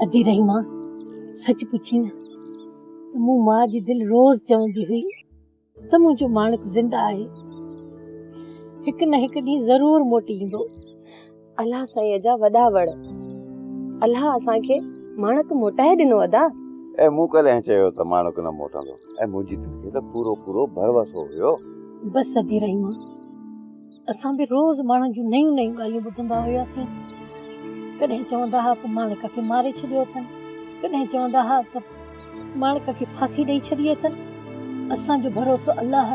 ادي رحيما، سچ پڇين نه ته مون ماء جي دل روز چوندي هئي ته منهنجو ماڻڪ زنده آهي، هڪ نه هڪ ڏينهن ضرور موٽي ايندو. الله سائينء جا وڏا وڙ. الله اسان کي ماڻڪ موٽائي ڏنو ادا. اي مون ڪڏهن چيو ته ماڻڪ نه موٽندو. اي منهنجي دل کي ته پورو پورو ڀروسو هيو. بس ادي رحيما، اسان به روز ماڻهن جون نيون نيون ڳالهيون ٻڌندا هياسين. ڪڏهن چوندا ها ته ماڻڪ کي ماري ڇڏيو اٿن، ڪڏهن چوندا ها ته ماڻڪ کي ڦاسي ڏئي ڇڏي اٿن. اسان جو ڀروسو الله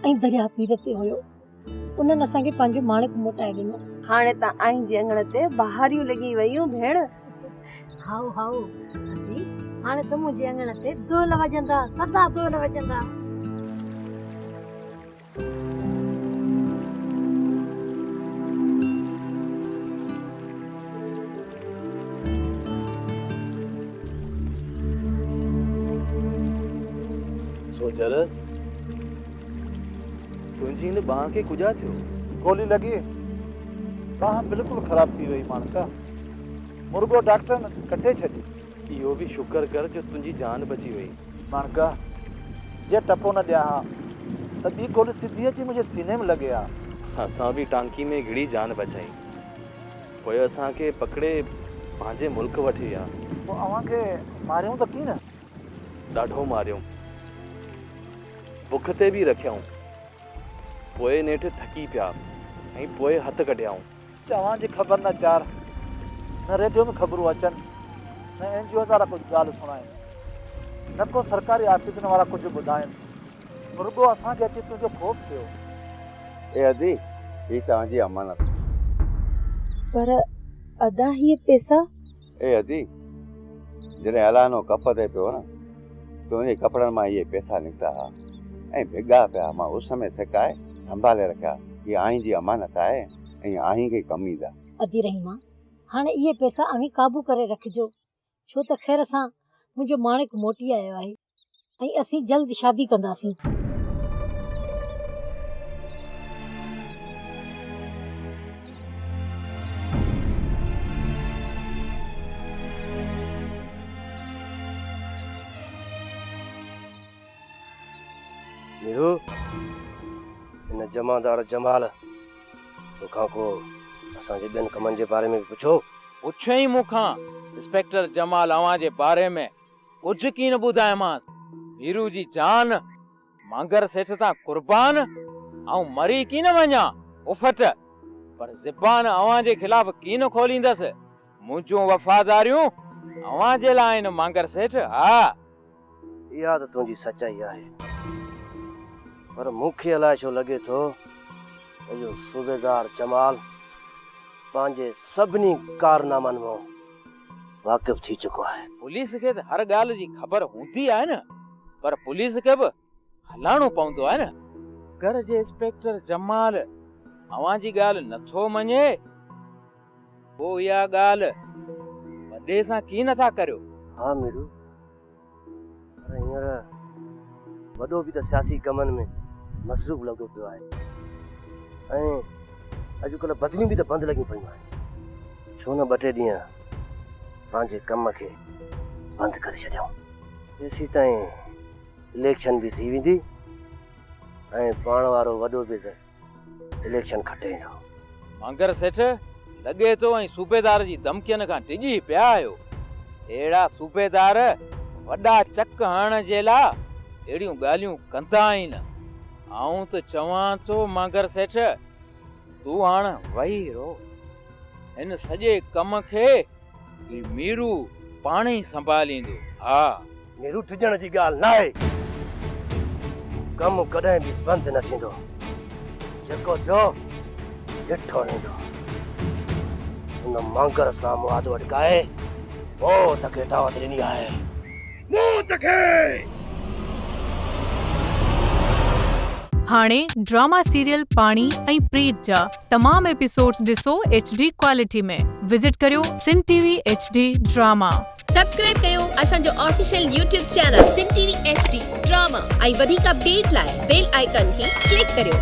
۽ درياهه پير تي هيو. انهن اسان کي پنهنجو ماڻڪ موٽائي ڏنو. هاڻي ته آئين جي اڱڻ تي بهاريون لڳي ويون ڀيڻ. هائو هائو ادي، هاڻي ته منهنجي اڱڻ تي دهل وڄندا، سدا دهل وڄندا. سوجهر، تنهنجي هن ٻانهن کي ڪجا ٿيو؟ گولي لڳي، ٻانهن بلڪل خراب ٿي وئي ماڻڪا. مرڳو ڊاڪٽرن ڪٽي ڇڏي. اهو به شڪر ڪر جو تنهنجي جان بچي وئي. ماڻڪا، جي ٽپو نه ڏيان ها ته ٻي گولي سڌي اچي منهنجي سيني ۾ لڳي ها. اسان به ٽانڪي ۾ گهڙي جان بچائي. پوء اسان کي پڪڙي پنهنجي ملڪ وٺي ويا. پوء اوهان کي ماريائون ته ڪين؟ ڏاڍو ماريائون. بک تي به رکيائون. پوء نيٺ ٿڪي پيا ۽ پوء هٿ ڪڍيائون. چوان جي خبر نه چار، نه ريڊيو ۾ خبرون اچن، نه اين جي اوز وارا ڪجهه ڳالهه سڻائين، نه ڪو سرڪاري آفيسن وارا ڪجهه ٻڌائين، رڳو اسان کي اچي تنهنجو خوف ٿيو. اي ادي، هي توهان جي امانت. پر ادا هي پئسا؟ اي ادي، جڏهن الانو ڪپ تي پيو نه، تنهنجي ڪپڙن مان اهي پئسا نڪتا ها ۽ ڀڳا پيا، مان اس ۾ سڪائي سنڀالي رکيا، هي آئين جي امانت آهي ۽ آئين کي ڪم ايندا. ادي رحيما، هاڻي اهي پئسا اوهين قابو ڪري رکجو، ڇو ته خير سان منهنجو ماڻڪ موٽي آيو آهي ۽ اسين جلد شادي ڪنداسين. ميرو، هن جمعدار جمال توکان ڪو اسان جي ٻين ڪمن جي باري ۾ به پڇيو؟ پڇيائين مون کان انسپيڪٽر جمال اوهان جي باري ۾ ڪجهه ڪين ٻڌايومانس. ميرو جي جان مانگر سيٺ تان قربان، آئون مري ڪين وڃان اڦٽ، پر زبان اوهان جي خلاف ڪين کوليندس. منهنجون وفاداريون اوهان جي لاء آهن مانگر سيٺ، ها. اها ته تنهنجي سچائي آهي، پر مون کي الائي ڇو لڳي ٿو ته اهو صوبيدار جمال پنهنجي سڀني ڪارنامن مان واقف ٿي چڪو آهي. پوليس کي ته هر ڳالهه جي خبر هوندي آهي نه، پر پوليس کي به هلائڻو پوندو آهي نه. گهر جي انسپيڪٽر جمال اوهان جي ڳالهه نٿو مڃي، پوء اها ڳالهه وڏي سان ڪيئن نٿا ڪريو؟ ها ميرو، پر هينئر وڏو به ته سياسي ڪمن ۾ مصروف لڳو پيو آهي ۽ اڄڪلهه بدليون به ته بند لڳيون پيون آهن. ڇو نه ٻه ٽي ڏينهن پنهنجي ڪم کي بند ڪري ڇڏيون. تيسيتائين اليڪشن به ٿي ويندي ۽ پاڻ وارو وڏو به ته اليڪشن کٽي ايندو. مانگر سيٺ، لڳي ٿو ۽ صوبيدار جي ڌمڪين کان ڊڄي پيا آهيو. اهڙا صوبيدار وڏا چڪ هڻڻ جي لا اهڙيون ڳالهيون ڪندا آهن. آئون ته چوان ٿو مانگر سيٺ، تون هاڻ ويهي رهو. هن سڄي ڪم کي هي ميرو پاڻ ئي سنڀاليندو. ها. ميرو ڊڄڻ جي ڳالهه ناهي. ڪم ڪڏهن به بند نه ٿيندو. جيڪو ٿيو ڏٺو ويندو. ان مانگر سان معاهدو اٽڪائي موت کي دعوت ڏني آهي. موت کي! هاڻي ڊراما سيريل پاڻي ۽ پريت جا تمام ايپيسوڊز ڏسو ايڇ ڊي ڪوالٽي ۾ وزٽ ڪريو Sindh T V H D drama. Subscribe ڪيو اسان جو official YouTube channel Sindh T V H D drama ۽ وڌيڪ اپڊيٽ لاء بيل آئيڪان کي ڪلڪ ڪريو.